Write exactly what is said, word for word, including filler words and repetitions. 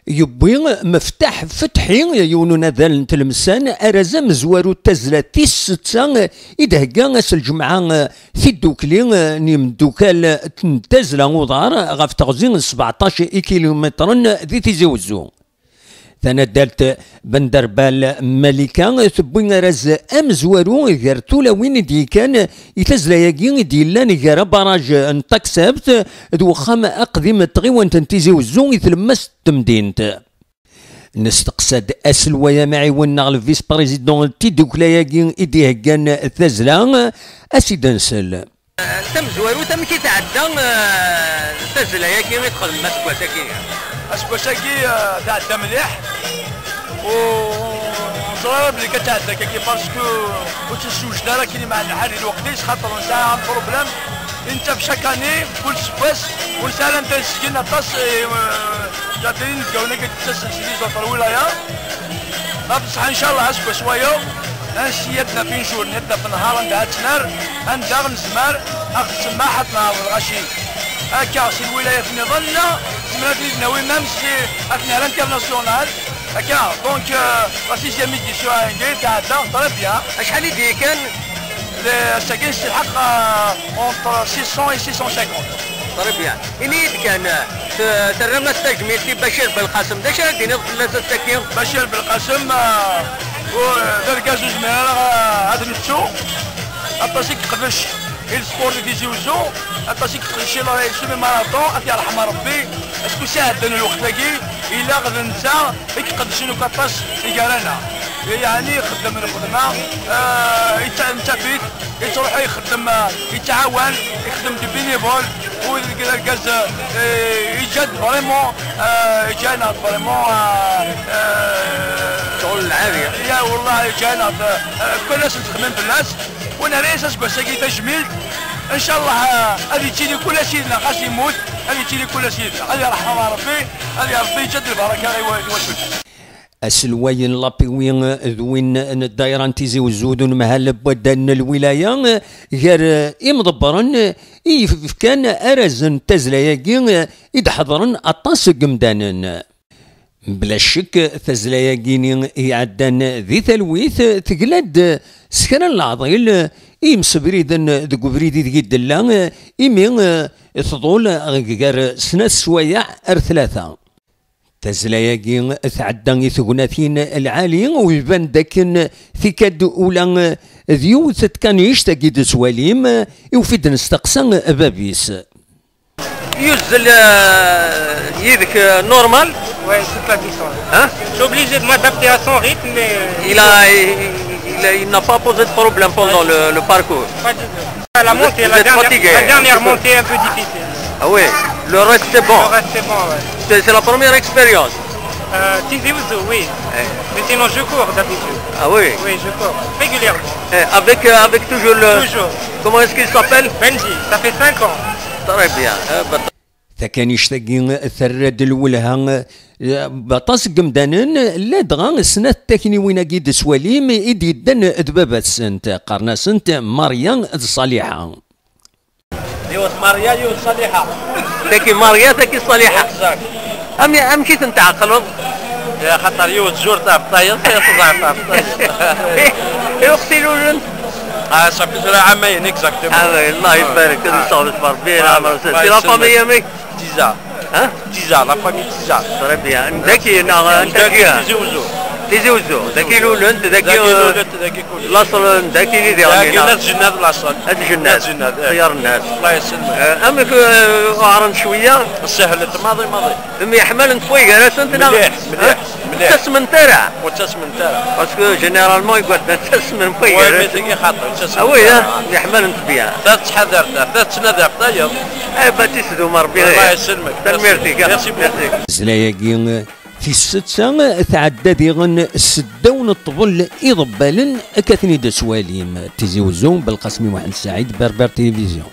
Yewwi Meftaḥ Fetḥi, yiwen unadal n Tlemsan, arraz amezwaru n tazzla tis setta i d-thegga ass n lǧemɛa Tiddukli n Yimdukal n Tazzla Uḍar ɣef teɣzi n sbeɛṭac ikilumitren di Tizi Wezzu. Tanaddalt Benderbal Malika tewwi arraz amezwaru gar tulawin i d-yekkan i tazzla-agi i d-yellan gar abaraj n Taksabt d uxxam aqdim n tɣiwant n Tizi Wezzu i tlemmast n temdint. Nesteqsa-d aselway amɛiwen neɣ le vice-président n tiddukla-agi i d-iheggan tazzla, a s-id-nsel. Tamezwarut, amek i tɛedda, eh, tazzla-agi i txedmem aseggas-agi? Aseggas-agi, eh, tɛedda mliḥ. U ẓriɣ belli kan tɛedda kaki parce que ur tt-nessewjed ara akken imeɛna lḥal di lweqt-is, xaṭer nesɛa un problème i nettaf chaque année, kul seg wass, ur nesɛi ara anda nesgen aṭas, eh, eh, ǧaṭiyin deg awen-agi d-ttasen si les autres wilaya. Ma bṣeḥ, ncallah, aseggas wayeḍ, ad nsi ad d-naf injur-nni, ad d-naf nnhar anda ad tt-nerr, anda nezmer ad ɣ-tsemmaḥ ad neɛreḍ lɣaci. Akka, si lwilayat nniḍen, nezmer ad ten-id-nawi même si, ad t-nerr international. Akka, donc, euh, la sixième édition, euh, tɛedda très bien. Acḥal i d-yekkan? Le, ass-agi nesselḥaq, euh, entre six cents et six cent cinquante. Très bien. Ini-yi-d kan, euh, terram-as tajmilt i Bacir Belqasem. D acu ara d-tiniḍ fell-as ass-agi? Bacir Belqasem, euh, u-, d argaz ur zmireɣ ara, euh, ad nettu. Aṭas i yeqdec i lesport di Tizi Wezzu, aṭas i yeqdec i le semi-marathon, ad t-yerḥem Rebbi, acku sɛeddan lweqt-agi, ilaq d netta i iqedcen akk aṭas i gar-aneɣ. Yeɛni ixeddem lxedma, eh, yettɛa-, nettaf-it, yettruḥu ixeddem, eh, yettɛawan, ixeddem du bénévole, u d argaz, eh, yeǧǧa-d vraiment, eh, yeǧǧa-aneɣ-d vraiment, eh, eh, شغل العالية. Ya, wallah, yeǧǧa-aneɣ-d, eh, kul ass nettxemmim fell-as. Wa nerra-yas aseggas-agi tajmilt, ncallah, eh, ad yettili kul ass yid-neɣ, xas yemmut, ad yettili kul ass yid-neɣ. Ad yerḥem Rebbi, ad Rebbi yeǧǧa-d lbaraka i wa-, i wacu. Aselway n Lapiwi d win n ddayra n Tizi Wezzu d unemhal n waddal n lwilaya, gar imḍebbren i yefkan arraz n tazzla-agi i d-ḥeḍren aṭas n yemdanen. Mebla ccek, tazzla-agi-ni iɛeddan di talwit tegla-d s kra n leɛḍil i yimsebriden deg ubrid ideg i d-tella, imi tḍul gar snat sswayeɛ ar tlata. Tazzla-agi tɛedda i tegnatin lɛali, u iban d akken tikka-d ula d yiwet n tkanict agi d-tettwalim, iwef-id nesteqsa bab-is. Yuzzel, euh, yid-k, euh, normal? Ouais, toute la distance. Hein? Je suis obligé de m'adapter à son rythme, mais Il a, il, il a, il n'a pas posé de problème pendant le, le parcours. Pas du tout. La Vous montée, êtes, la vous êtes dernière, fatigué la un dernière petit peu. Montée un peu difficile. Ah oui, le reste c'est bon. Le reste, c'est bon, ouais. C'est, c'est la première expérience. Euh, Tizi Ouzou, oui. Eh. Mais sinon, je cours d'habitude. Ah oui? Oui, je cours régulièrement. Eh, avec, euh, avec toujours le... Toujours. Comment est-ce qu'il s'appelle? Benji, ça fait cinq ans. Très bien. Eh ben, Takanict-agi terra-d lwelha, eh, baṭas n yemdanen, ladɣa snat takniwin-agi d-tettwalim i d-yeddan d baba-tsent, qqaren-asent Maria d Ṣaliḥa. Yiwet Maria, yiwet Ṣaliḥa. Taki Maria, taki Ṣaliḥa. Exact. Am-, amek i tent-tɛeqleḍ? Ya, xaṭer yiwet zur tɛeff tayeḍ, tayeḍ tẓeɛf tɛeff tayeḍ. I waqt i lulent? Ah, ça fait tura ɛamayen, exactement. Ah, ouais, Allah ibarek, ad nseɣlet f Rebbi, leɛmer-nsen. C'est la famille, amek? Tiza. Hein? Tiza, la famille Tiza. Très bien. Daki, neɣ, Daki, Tizi Uzzu. Tizi Uzzu. Daki lulent, daki, Daki euh, lulent, daki kulci. Laṣel n daki i d Daki iɣenni, neɣ? Nna Tjennad laṣel. At Jennad. Nna Tjennad, eh. Xyar nnas. Allah yesselmek. Eh, amek, eh, uɛren cwiya? Sehlet, maḍi, maḍi. Myeḥmalent f way gar-asent, neɣ? Mliḥ, mliḥ, mliḥ. Ttasment ara? Ur ttasment ara. Parce que généralement, igerdan ttasmen f way gar-asent. Tigi xaṭi, ur ttasment ara. Ah oui, hein? Myeḥmalent bien. Ta tettḥadar ta, ta tettnadi ɣef tayeḍ. Eh, Batis d Umar, bien. Allah yesselmek. Tanemmirt-ik. Merci beaucoup. Tazzla-agi tis setta tɛedda diɣen seddaw n ṭṭbel iḍebbalen, akka ten-id-tettwalim. Tizi Uzzu, Belqasmi Muḥend Saɛid, Berber Télévision.